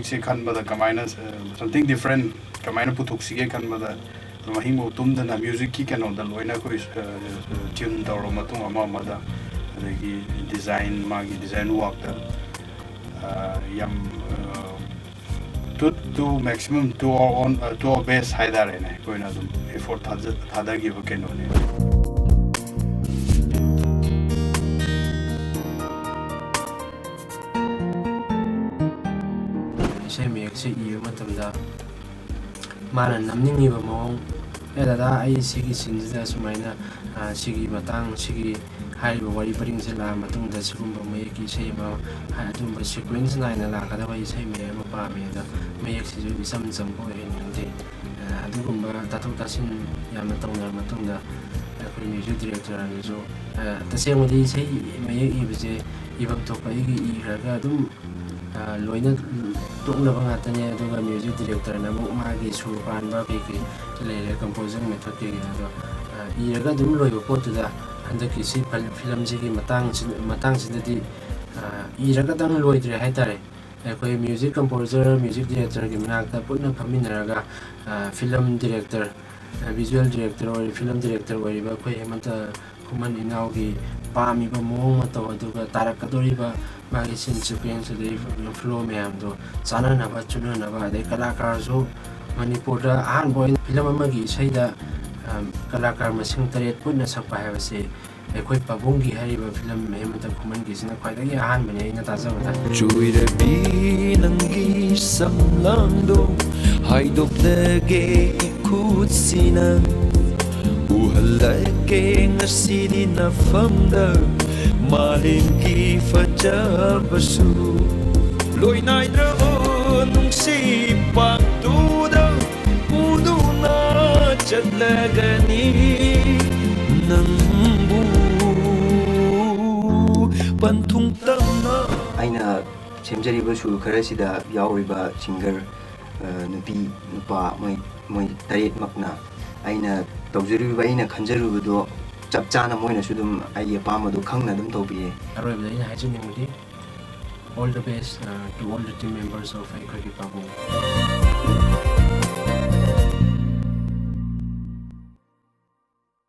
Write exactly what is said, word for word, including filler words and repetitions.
ꯁꯤ ꯈꯟꯕꯗ ꯀꯃꯥꯏꯅ, something different ꯀꯃꯥꯏꯅ ꯄꯨꯊꯣꯛꯁꯤꯒꯦ ꯈꯟꯕꯗ, ꯑꯗꯨꯝ ꯑꯍꯤꯡꯐꯥꯎ ꯇꯨꯝꯗꯅ ꯃ꯭ꯌꯨꯖꯤꯛꯀꯤ ꯀꯩꯅꯣꯗ ꯂꯣꯏꯅ ꯑꯩꯈꯣꯏ ꯇ꯭ꯌꯨꯟ ꯇꯧꯔꯕ ꯃꯇꯨꯡ, ꯑꯃ ꯑꯃꯗ, ꯑꯗꯒꯤ ꯗꯤꯖꯥꯏꯟ, ꯃꯥꯒꯤ ꯗꯤꯖꯥꯏꯟ ꯋꯥꯛꯇ ꯌꯥꯝ, to to maximum, to our own, to our best ꯍꯥꯏꯇꯥꯔꯦꯅꯦ, ꯑꯩꯈꯣꯏꯅ ꯑꯗꯨꯝ effort ꯊꯥꯗꯈꯤꯕ ꯀꯩꯅꯣꯅꯦ꯫ ꯏꯁꯩ ꯃꯌꯦꯛꯁꯦ ꯏꯕ ꯃꯇꯝꯗ ꯃꯥꯅ ꯅꯝꯅꯤꯡꯉꯤꯕ ꯃꯑꯣꯡ, "ꯑꯦ ꯗꯗꯥ, ꯑꯩ ꯁꯤꯒꯤ ꯁꯤꯟꯁꯤꯗ ꯁꯨꯃꯥꯏꯅ, ꯁꯤꯒꯤ ꯃꯇꯥꯡ, ꯁꯤꯒꯤ ꯍꯥꯏꯔꯤꯕ ꯋꯥꯔꯤ ꯄꯔꯤꯡꯁꯦ ꯂꯥꯛꯑ ꯃꯇꯨꯡꯗ ꯁꯤꯒꯨꯝꯕ ꯃꯌꯦꯛꯀꯤ ꯏꯁꯩ ꯑꯃ, ꯑꯗꯨꯒꯨꯝꯕ sequence ꯅꯥꯏꯅ ꯂꯥꯛꯀꯗꯕ ꯏꯁꯩ ꯃꯌꯦꯛ ꯑꯃ ꯄꯥꯝꯃꯤ꯫ ꯑꯗ ꯃꯌꯦꯛꯁꯤꯁꯨ ꯏꯆꯝ ꯆꯝꯕ ꯑꯣꯏꯍꯟꯅꯤꯡꯗꯦ꯫ ꯑꯗꯨꯒꯨꯝꯕ ꯇꯥꯊꯣꯛ ꯇꯥꯁꯤꯟ ꯌꯥꯝꯅ ꯇꯧꯅꯔ ꯃꯇꯨꯡꯗ, ꯑꯩꯈꯣꯏ ꯃ꯭ꯌꯨꯖꯤꯛ ꯗꯤꯔꯦꯛꯇꯔꯅꯁꯨ, ꯇꯁꯦꯡꯕꯗꯤ ꯏꯁꯩ ꯃꯌꯦꯛ ꯏꯕꯁꯦ ꯏꯐꯝ ꯊꯣꯛꯄ ꯑꯩꯒꯤ ꯏꯈ꯭ꯔꯒ ꯑꯗꯨꯝ ꯂꯣꯏꯅ ꯇꯣꯛꯅꯕ ꯉꯥꯛꯇꯅꯦ꯫ ꯑꯗꯨꯒ ꯃ꯭ꯌꯨꯖꯤꯛ ꯗꯤꯔꯦꯛꯇꯔꯅ ꯑꯃꯨꯛ ꯃꯥꯒꯤ ꯁꯨꯔ ꯄꯥꯟꯕ ꯀꯩꯀꯩ ꯂꯩꯔꯦ, composer method ꯀꯩꯀꯩ, ꯑꯗꯣ ꯏꯔꯒ ꯑꯗꯨꯝ ꯂꯣꯏꯕ ꯄꯣꯠꯇꯨꯗ ꯍꯟꯗꯛꯀꯤ ꯁꯤ ꯐꯤꯂꯝꯁꯤꯒꯤ ꯃꯇꯥꯡꯁꯤꯗꯗꯤ ꯏꯔꯒꯗꯪ ꯂꯣꯏꯗ꯭ꯔꯦ ꯍꯥꯏꯇꯥꯔꯦ꯫ ꯑꯩꯈꯣꯏ ꯃ꯭ꯌꯨꯖꯤꯛ ꯀꯝꯄꯣꯖꯔ, ꯃ꯭ꯌꯨꯖꯤꯛ ꯗꯤꯔꯦꯛꯇꯔꯒꯤ ꯃꯅꯥꯛꯇ ꯄꯨꯟꯅ ꯐꯝꯃꯤꯟꯅꯔꯒ ꯐꯤꯂꯝ ꯗꯤꯔꯦꯛꯇꯔ, ꯚꯤꯖꯨꯋꯦꯜ ꯗꯤꯔꯦꯛꯇꯔ ꯑꯣꯏꯔꯤꯕ, ꯐꯤꯂꯝ ꯗꯤꯔꯦꯛꯇꯔ ꯑꯣꯏꯔꯤꯕ ꯑꯩꯈꯣꯏ ꯍꯦꯃꯟꯇ ꯈꯨꯃꯟ ꯏꯅꯥꯎꯒꯤ ꯄꯥꯝꯃꯤꯕ ꯃꯑꯣꯡ ꯃꯇꯧ, ꯑꯗꯨꯒ ꯇꯥꯔꯛꯀꯗꯧꯔꯤꯕ ꯃꯥꯒꯤ scene sequence, ꯑꯗꯒꯤ flow ꯃꯌꯥꯝꯗꯣ ꯆꯥꯟꯅꯅꯕ, ꯆꯨꯅꯅꯕ, ꯑꯗꯩ ꯀꯂꯥꯀꯥꯔꯁꯨ ꯃꯅꯤꯄꯨꯔꯗ ꯑꯍꯥꯟꯕ ꯑꯣꯏꯅ ꯐꯤꯂꯝ ꯑꯃꯒꯤ ꯏꯁꯩꯗ ꯀꯂꯥꯀꯥꯔ ꯃꯁꯤꯡ ꯇꯔꯦꯠ ꯄꯨꯟꯅ ꯁꯛꯄ ꯍꯥꯏꯕꯁꯤ ꯑꯩꯈꯣꯏ ꯄꯥꯕꯨꯡꯒꯤ ꯍꯥꯏꯔꯤꯕ ꯐꯤꯂꯝ ꯍꯦꯃꯟꯇ ꯈꯨꯃꯟꯒꯤꯁꯤꯅ ꯈ꯭ꯋꯥꯏꯗꯒꯤ ꯑꯍꯥꯟꯕꯅꯤ ꯑꯩꯅ ꯇꯥꯖꯕꯗ꯫ ꯆꯣꯏꯔꯕꯤ ꯅꯪꯒꯤ ꯁꯝꯂꯥꯡꯗꯣ ꯍꯥꯏꯗꯣꯛꯂꯒꯦ ꯏꯈꯨꯠꯁꯤꯅ꯫ ꯎꯍꯜꯂꯛꯀꯦ ꯉꯁꯤꯗꯤ ꯅꯐꯝꯗ ꯃꯥꯂꯦꯝꯒꯤ ꯐꯖꯕꯁꯨ꯫ ꯂꯣꯏꯅꯥꯏꯗ꯭ꯔꯕ ꯅꯨꯡꯁꯤ ꯄꯥꯛꯇꯨꯗ ꯄꯨꯗꯨꯅ ꯆꯠꯂꯒꯅꯤ ꯅꯪꯕꯨ ꯄꯟꯊꯨꯡ ꯇꯝꯅ꯫ ꯑꯩꯅ ꯁꯦꯝꯖꯔꯤꯕ ꯁꯨꯔ ꯈꯔꯁꯤꯗ ꯌꯥꯎꯔꯤꯕ ꯁꯤꯡꯒꯔ, ꯑ, ꯅꯨꯄꯤ, ꯅꯨꯄꯥ, ꯃꯣꯏ, ꯃꯣꯏ ꯇꯔꯦꯠꯃꯛꯅ ꯑꯩꯅ ꯇꯧꯖꯔꯨꯕ, ꯑꯩꯅ ꯈꯟꯖꯔꯨꯕꯗꯣ ꯆꯞ ꯆꯥꯅ ꯃꯣꯏꯅꯁꯨ ꯑꯗꯨꯝ ꯑꯩꯒꯤ ꯑꯄꯥꯝꯕꯗꯣ ꯈꯪꯅ ꯑꯗꯨꯝ ꯇꯧꯕꯤꯌꯦ꯫ ꯑꯔꯣꯏꯕꯗ ꯑꯩꯅ ꯍꯥꯏꯖꯅꯤꯡꯕꯗꯤ, All the best uh, to all the team members of Haikhraidi Pabung.